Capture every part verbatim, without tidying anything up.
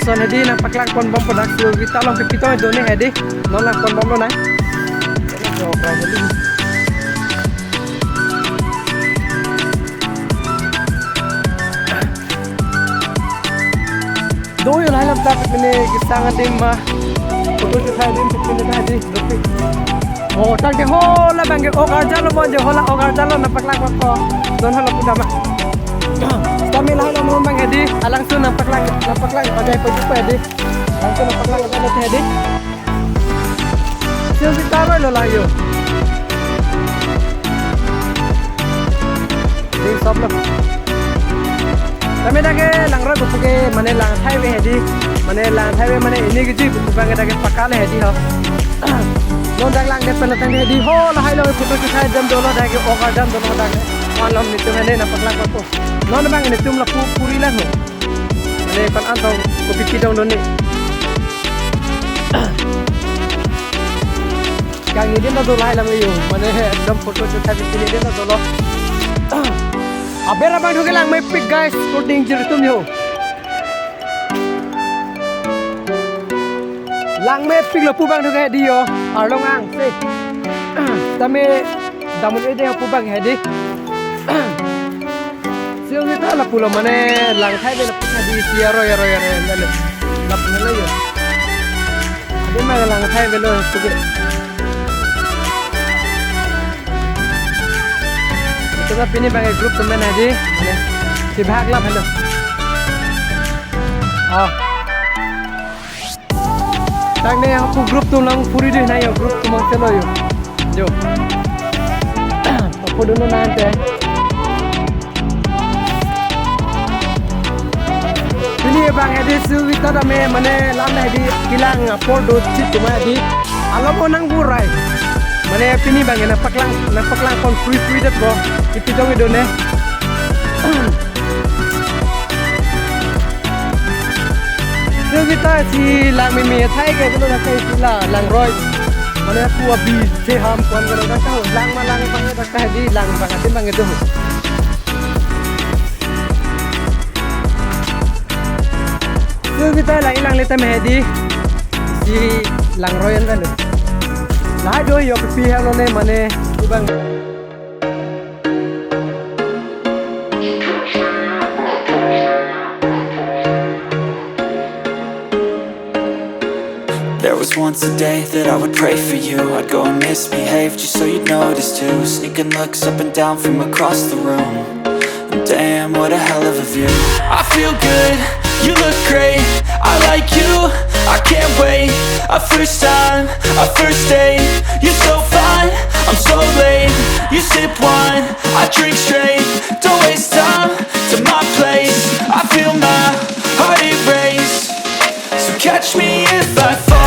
Son hedi nangpaklang ponbom pu dak Sugita along pipi tong do ne hedi. Non lang ponbomlo nang. Do yo lahai lam ta pini kisang adim ma. Photo shoot hai adim pini ta hedi. Oh, tangte hala abang ke ok arjalo mo je, hala ok arjalo nangpaklang ko. Don hala pu dam ma. Kami lahai lam abang hedi, alangsun nangpaklang, nangpaklang ajai paju pa hedi. Alangsun nangpaklang ajai pa hedi. Sugita roi lo lang yo. Ding stop lo. Tame dak ke langroi pu ke mane lang thai ave hedi. Mane lang thai ave mane ini kiji pu abang dak ke pakka le hedi ho. Non dak langdet pen tangte hedi ho lahai lo photo shoot hai dam dolo dak ke ok arjam dolo dak ke. Malom netum hedi nangpaklang ko. Non abang netum lapu puri lang ho. Mane kon-an tong kopi kidong doni. Kang ini na do lahai lam yo. Mane ekdom photo shoot hai pini ini na dolo. Aber abang thuke langmepik guys, shooting jir tum yo. Langmepik lapu abang thuke hedi yo. Arlong angse. Tame damun ede lapu abang hedi. Sugita lapu lo mane lang thai ave lapu hedi si aroi aroi aroi lapu lo yo. Adi ma lang thai avelo puke. Ito ba pini abang group atum mane hedi. Mane si bhag lap helo. Oh. Tangte hapu group atum lang puri dei na yo group atum mang selo yo. Yo. Hapu dulu nante. Pini abang hedi Sugita tame mane lam hedi kelang apor do chit tuma hedi. Alam onang burai. Mane pini abang nangpaklang, nangpaklang kon free free det bo. Ipi dong ido ne. Sugita si lang meme thai ke dolo na kai si la langroi. Mane pu abi se ham kon dolo na ka lang ma lang abang dak hedi lang abang hedi abang do. Sugita lang ilang le tame hedi. Si langroi an lo. Lahai do yo pi helo ne mane abang. There was once a day that I would pray for you. I'd go and misbehave just so you'd notice too. Sneaking looks up and down from across the room. And damn, what a hell of a view. I feel good, you look great. I like you, I can't wait. A first time, a first date. You're so fine, I'm so late. You sip wine, I drink straight. Don't waste time to my place. I feel my heart erase. So catch me if I fall.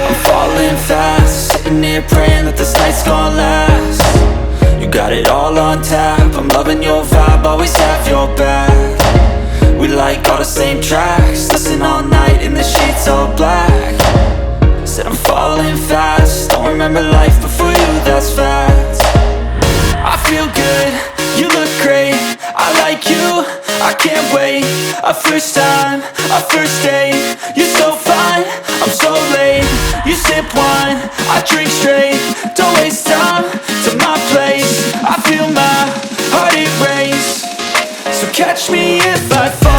I'm falling fast, sitting here praying that this night's gonna last. You got it all on tap, I'm loving your vibe, always have your back. We like all the same tracks, listen all night in the sheets all black. Said I'm falling fast, don't remember life before you, that's facts. I feel good, you look great, I like you, I can't wait. A first time, a first date. You're so fine, I'm so late. You sip wine, I drink straight. Don't waste time to my place. I feel my heart erase. So catch me if I fall.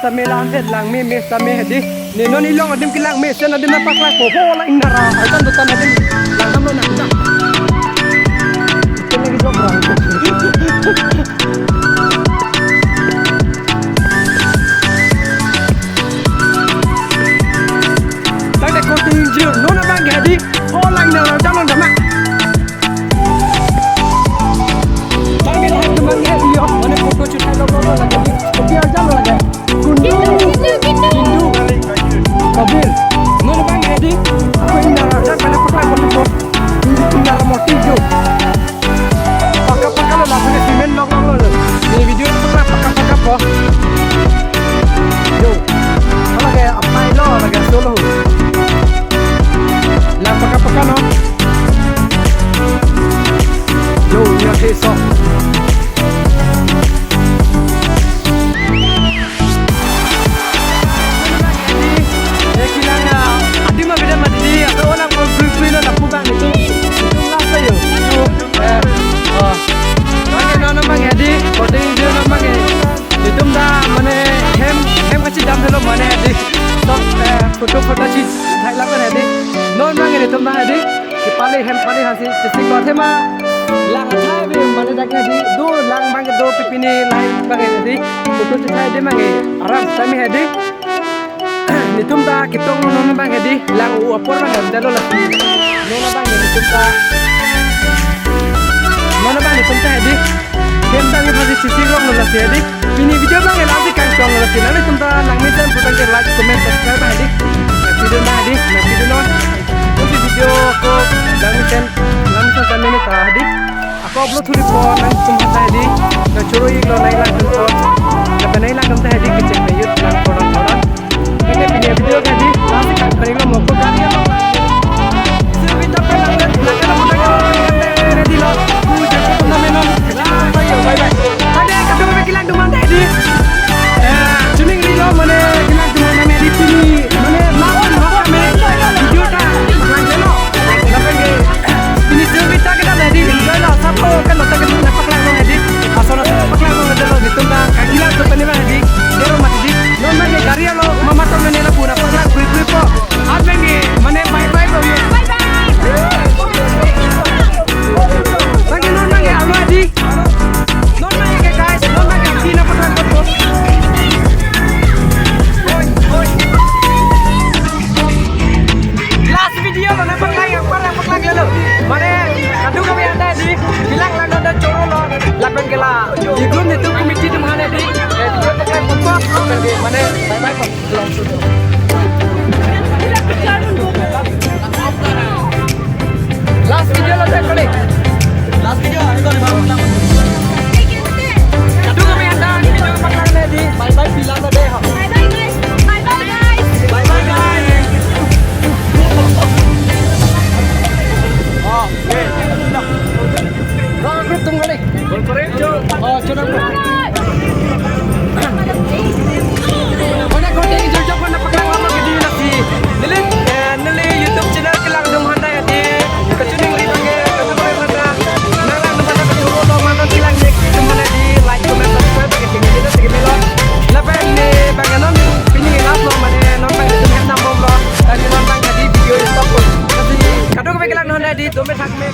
Tame la phet langme me tame hedi. Ne non ilong adim kelang mesen adim na paklang po ho la Inara. Arjan do tame adim lang damlo na. Ito lagi jok rang. Tangte korte injir non abang hedi. Ho la Inara arjan lo dama. Tame la dama hedi yo. Mane photo chuthailo lo lagi. Kopi arjan lo lagi. Kundu. Hindu, Hindu. Hindu. Kabir. Non abang hedi. Ako Inara arjan pen paklang po. Inara murti jo. Paka paka lo langsung ke cement lok lok lo. Ini video paka paka paka po. Yo. Ala ke apa lo, ala ke solo. Lang paka paka no. Yo, ya ke so. Eh, kelang, ah, adim abida mati di, atau orang mau free-free lo lapu bang itu. Itu ngapa yo? Eh, oh. Oke, non non bang hedi, korte injir non bang hedi. Itum ta mane hem, hem kachidam helo mane hedi. Tok, eh, photo photo si thai lapen hedi. Non bang hedi itum ta hedi. Kepale hem pale hasi chesik lo athema lang athai bi mane dak hedi. Do lang bang do pipini lang bang hedi. Photo chethai de bang hedi. Aram tame hedi. Netum ta ketong non bang hedi. Lang u apor bang hedi lo lasi. Non bang hedi netum ta. Non bang netum ta hedi. Hem ta ni pasi chesik lo lasi hedi. Pini video bang hedi lasi kangtong lo lasi. Nanglitum ta langmesen putang ke like, comment, subscribe hedi. Video na hedi, na video non. Kunsi video ko langmesen, langmesen ta mene ta hedi. Ako upload thuri po nangtum hata hedi. Na choro ik lo nai lang tum po. Kata nai lang tum ta hedi kecek na yut lang koran koran. Kene pini video hedi. Lasi kan kering lo moko kari lo. Sirwita pe lang lang lang lang lang lang ready lo. Ku jago tum na menon. Bye bye. Tade kadung me kelang dum anta hedi. Eh, chuning ri lo mane kelang dum anta hedi pini. Mane lawan lo kami. Video ta. Lang lo. Lapen ke, ini sirwita kita hedi, enjoy lo, sabo kan lo ta kita paklang lo hedi. Asal lo paklang lo hedi lo, netum ta kagilat lo tani bang hedi. Dero mati di. Non bang ke gari lo, mama to nene lapu na paklang gui gui po. Abang ke, mane bye bye po ye. Bye bye. Bang ke non bang ke alo hedi. Non bang ke guys, non bang ke kina paklang po. Oi, oi. Last video mana paklang yang parang paklang ya lo. Mane kadung kami anta hedi bilang lang ada choro lo. Lapen ke la. Igun itu committee di mana di? Eh, video paklang pokok. Mane bye bye po. Last video lo deh kali. Last video, ayo kali bang. Kadung kami anta hedi video paklang hedi. Bye bye bilang lo deh. Bye bye guys. Bye bye guys. Bye bye guys. Oh, oke. Rong group tum kali. Oh, choro. Mana korte injir jok mana paklang lama video lagi. Neli, eh, neli YouTube channel kelang dum anta hedi. Kachuning ri bang ke, kachuning ri bang ke. Nang lang dum anta kachoro lo mane kelang nek dum anta hedi like, comment, subscribe bang ke tinggi kita tinggi melo. Lapen ne bang ke non pini last lo mane non bang ke tum hem nam bom lo. Tadi non bang ke di video stop lo. Lasi kadung kami kelang non hedi dum me thak me.